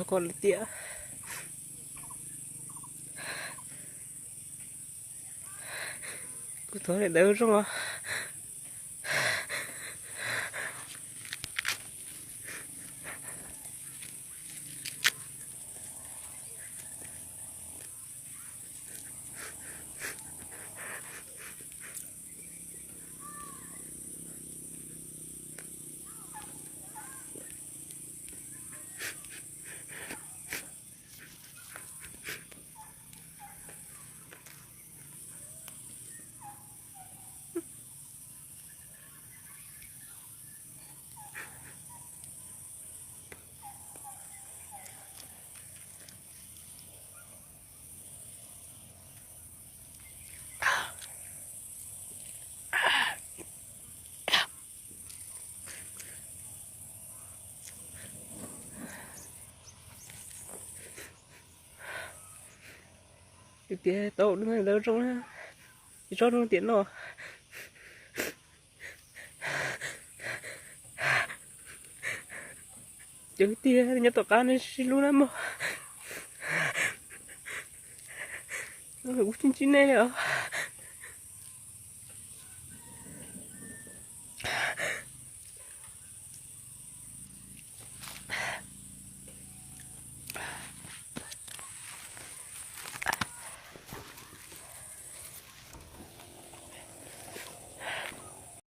Koj lawm tiag. Kuv thov daim ntawv zoo os. Tias tau ntawv zoo, tsob zoo tiam no. Cov kwv tij nyob tom qab nej sib hlub na mog. Kuv tsis ntsib nej li os.